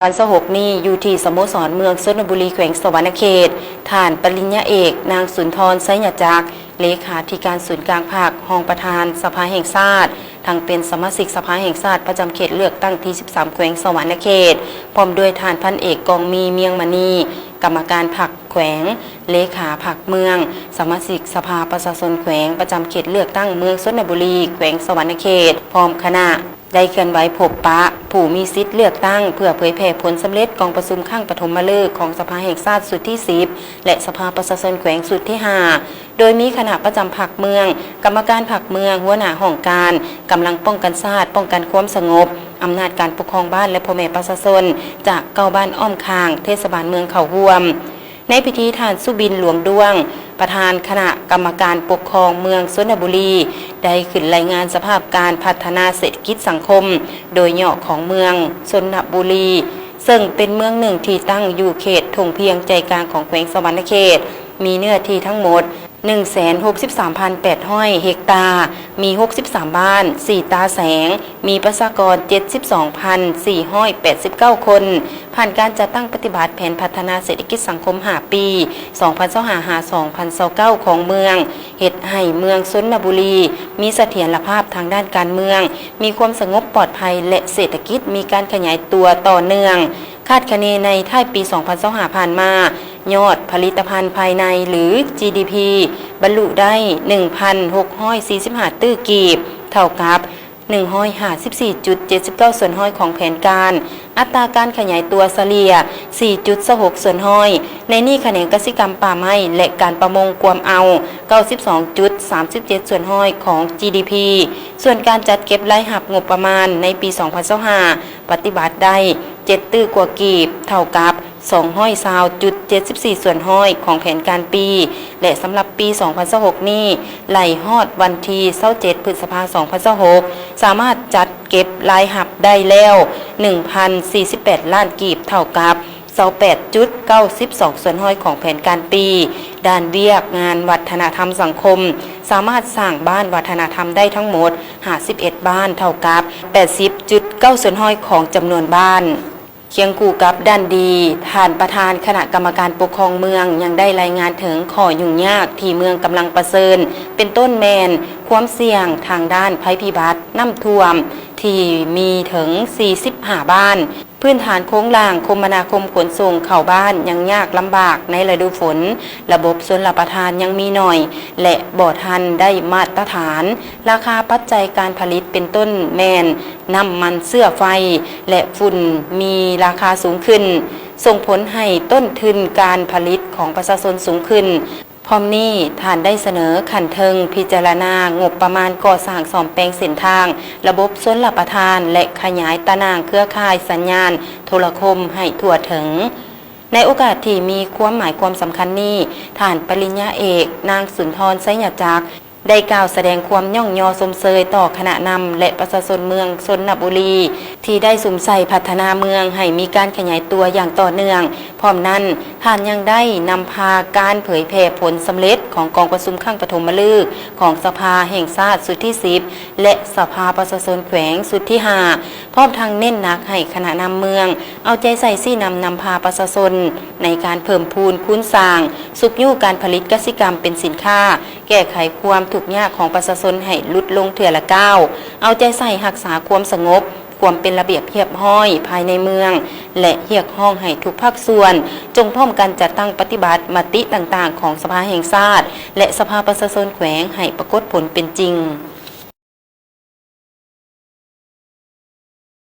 ພັນຊາວຫົກນີ້ ຢູ່ທີ່ສະໂມສອນເມືອງຊົນນະບູລີ ແຂວງສະຫວັນນະເຂດ, ທ່ານປະລິນຍາເອກ ນາງສຸນທອນ ໄຊຍະຈັກ ເລຂາທິການສູນກາງພັກ, ຮອງປະທານສະພາແຫ່ງຊາດ, ທັງເປັນສະມາຊິກສະພາແຫ່ງຊາດປະຈຳເຂດເລືອກຕັ້ງທີສິບສາມ ແຂວງສະຫວັນນະເຂດ, ພ້ອມດ້ວຍທ່ານພັນເອກ ກອງມີ ມຽງມະນີ ກຳມະການພັກແຂວງ, ເລຂາພັກເມືອງ, ສະມາຊິກສະພາປະຊາຊົນແຂວງ ປະຈຳເຂດເລືອກຕັ້ງເມືອງຊົນນະບູລີ ແຂວງສະຫວັນນະເຂດ ພ້ອມຄະນະ ໄດ້ເຄື່ອນໄຫວພົບປະຜູ້ມີສິດເລືອກຕັ້ງ ເພື່ອເຜີຍແຜ່ຜົນສຳເລັດກອງປະຊຸມຄັ້ງປະຖົມມະເລີກຂອງສະພາແຫ່ງຊາດຊຸດທີສິບ ແລະ ສະພາປະຊາຊົນແຂວງຊຸດທີຫ້າ ໂດຍມີຄະນະປະຈຳພັກເມືອງ, ກຳມະການພັກເມືອງ, ຫົວໜ້າຫ້ອງການ, ກຳລັງປ້ອງກັນຊາດ, ປ້ອງກັນຄວາມສະຫງົບ, ອຳນາດການປົກຄອງບ້ານ ແລະ ພໍ່ແມ່ປະຊາຊົນຈາກເກົ້າບ້ານອ້ອມຂ້າງເທດສະບານເມືອງເຂົ້າຮ່ວມ. ໃນພິທີ, ທ່ານ ສຸບິນ ຫຼວງດ້ວງ ປະທານຄະນະກຳມະການປົກຄອງເມືອງຊົນນະບູລີ ໄດ້ຂຶ້ນລາຍງານສະພາບການພັດທະນາເສດຖະກິດສັງຄົມໂດຍຫຍໍ້ຂອງເມືອງຊົນນະບູລີ ເຊິ່ງເປັນເມືອງໜຶ່ງທີ່ຕັ້ງຢູ່ເຂດທົ່ງພຽງໃຈກາງຂອງແຂວງສະຫວັນນະເຂດ, ມີເນື້ອທີ່ທັງໝົດ ໜຶ່ງແສນຫົກສິບສາມພັນແປດຮ້ອຍເຮັກຕາ, ມີຫົກສິບສາມບ້ານ, ສີ່ຕາແສງ, ມີປະຊາກອນເຈັດສິບສອງພັນສີ່ຮ້ອຍແປດສິບເກົ້າຄົນ, ຜ່ານການຈັດຕັ້ງປະຕິບັດແຜນພັດທະນາເສດຖະກິດສັງຄົມຫ້າປີ ສອງພັນຊາວຫ້າ ຫາ ສອງພັນຊາວເກົ້າ ຂອງເມືອງ, ເຮັດໃຫ້ເມືອງຊົນນະບູລີມີສະຖຽນລະພາບທາງດ້ານການເມືອງ, ມີຄວາມສະຫງົບປອດໄພ ແລະ ເສດຖະກິດມີການຂະຫຍາຍຕົວຕໍ່ເນື່ອງ. ຄາດຄະເນໃນທ້າຍປີສອງພັນຊາວຫ້າຜ່ານມາ, ຍອດຜະລິດຕະພັນພາຍໃນ ຫຼື ຈີດີພີ ບັນລຸໄດ້ໜຶ່ງພັນຫົກຮ້ອຍສີ່ສິບຫ້າຕື້ກີບ, ເທົ່າກັບ ໜຶ່ງຮ້ອຍຫ້າສິບສີ່ຈຸດເຈັດສິບເກົ້າສ່ວນຮ້ອຍຂອງແຜນການ, ອັດຕາການຂະຫຍາຍຕົວສະເລ່ຍ ສີ່ຈຸດຊາວຫົກສ່ວນຮ້ອຍ, ໃນນີ້ຂະແໜງກະສິກຳ, ປ່າໄມ້ ແລະ ການປະມົງກວມເອົາ ເກົ້າສິບສອງຈຸດສາມສິບເຈັດສ່ວນຮ້ອຍຂອງ ຈີດີພີ. ສ່ວນການຈັດເກັບລາຍຮັບງົບປະມານໃນປີສອງພັນຊາວຫ້າ ປະຕິບັດໄດ້ເຈັດຕື້ກວ່າກີບ, ເທົ່າກັບ ສອງຮ້ອຍຊາວຈຸດເຈັດສິບສີ່ສ່ວນຮ້ອຍຂອງແຜນການປີ ແລະ ສຳລັບປີສອງພັນຊາວຫົກນີ້ ໄລ່ຮອດວັນທີຊາວເຈັດ ພຶດສະພາ ສອງພັນຊາວຫົກ ສາມາດຈັດເກັບລາຍຮັບໄດ້ແລ້ວ ໜຶ່ງພັນສີ່ສິບແປດລ້ານກີບ, ເທົ່າກັບ ຊາວແປດຈຸດເກົ້າສິບສອງສ່ວນຮ້ອຍຂອງແຜນການປີ. ດ້ານວຽກງານວັດທະນະທຳສັງຄົມ ສາມາດສ້າງບ້ານວັດທະນະທຳໄດ້ທັງໝົດ ຫ້າສິບເອັດບ້ານ, ເທົ່າກັບ ແປດສິບຈຸດເກົ້າສ່ວນຮ້ອຍຂອງຈຳນວນບ້ານ. ຄຽງຄູ່ກັບດ້ານດີ, ທ່ານປະທານຄະນະກຳມະການປົກຄອງເມືອງ ຍັງໄດ້ລາຍງານເຖິງຂໍ້ຫຍຸ້ງຍາກທີ່ເມືອງກຳລັງປະເຊີນ, ເປັນຕົ້ນແມ່ນຄວາມສ່ຽງທາງດ້ານໄພພິບັດນ້ຳຖ້ວມ ທີ່ມີເຖິງສີ່ສິບຫ້າບ້ານ, ພື້ນຖານໂຄງລ່າງຄົມມະນາຄົມຂົນສົ່ງເຂົ້າບ້ານຍັງຍາກລຳບາກໃນລະດູຝົນ, ລະບົບຊົນລະປະທານຍັງມີໜ້ອຍ ແລະ ບໍ່ທັນໄດ້ມາດຕະຖານ, ລາຄາປັດໄຈການຜະລິດ ເປັນຕົ້ນແມ່ນ ນ້ຳມັນເຊື້ອໄຟ ແລະ ຝຸ່ນມີລາຄາສູງຂຶ້ນ, ສົ່ງຜົນໃຫ້ຕົ້ນທຶນການຜະລິດຂອງປະຊາຊົນສູງຂຶ້ນ. ພ້ອມນີ້, ທ່ານໄດ້ສະເໜີຂັ້ນເທິງພິຈາລະນາງົບປະມານກໍ່ສ້າງສ້ອມແປງເສັ້ນທາງ, ລະບົບຊົນລະປະທານ ແລະ ຂະຫຍາຍຕາໜ່າງເຄືອຂ່າຍສັນຍານໂທລະຄົມໃຫ້ທົ່ວເຖິງ. ໃນໂອກາດທີ່ມີຄວາມໝາຍຄວາມສຳຄັນນີ້, ທ່ານປະລິນຍາເອກ ນາງ ສຸນທອນ ໄຊຍະຈັກ ໄດ້ກ່າວສະແດງຄວາມຍ້ອງຍໍຊົມເຊີຍຕໍ່ຄະນະນຳ ແລະ ປະຊາຊົນເມືອງຊົນນະບູລີ ທີ່ໄດ້ສຸມໃສ່ພັດທະນາເມືອງໃຫ້ມີການຂະຫຍາຍຕົວຢ່າງຕໍ່ເນື່ອງ. ພ້ອມນັ້ນ, ທ່ານຍັງໄດ້ນຳພາການເຜີຍແຜ່ຜົນສຳເລັດຂອງກອງປະຊຸມຄັ້ງປະຖົມມະລຶກຂອງສະພາແຫ່ງຊາດຊຸດທີສິບ ແລະ ສະພາປະຊາຊົນແຂວງຊຸດທີຫ້າ ພ້ອມທັງເນັ້ນໜັກໃຫ້ຄະນະນຳເມືອງເອົາໃຈໃສ່ຊີ້ນຳນຳພາປະຊາຊົນໃນການເພີ່ມພູນຄູນສ້າງ, ຊຸກຍູ້ການຜະລິດກະສິກຳເປັນສິນຄ້າ, ແກ້ໄຂຄວາມທຸກຍາກຂອງປະຊາຊົນໃຫ້ຫຼຸດລົງເທື່ອລະກ້າວ, ເອົາໃຈໃສ່ຮັກສາຄວາມສະຫງົບ, ຄວາມເປັນລະບຽບຮຽບຮ້ອຍພາຍໃນເມືອງ ແລະ ຮຽກຮ້ອງໃຫ້ທຸກພາກສ່ວນຈົ່ງພ້ອມກັນຈັດຕັ້ງປະຕິບັດມະຕິຕ່າງໆຂອງສະພາແຫ່ງຊາດ ແລະ ສະພາປະຊາຊົນແຂວງໃຫ້ປາກົດຜົນເປັນຈິງ.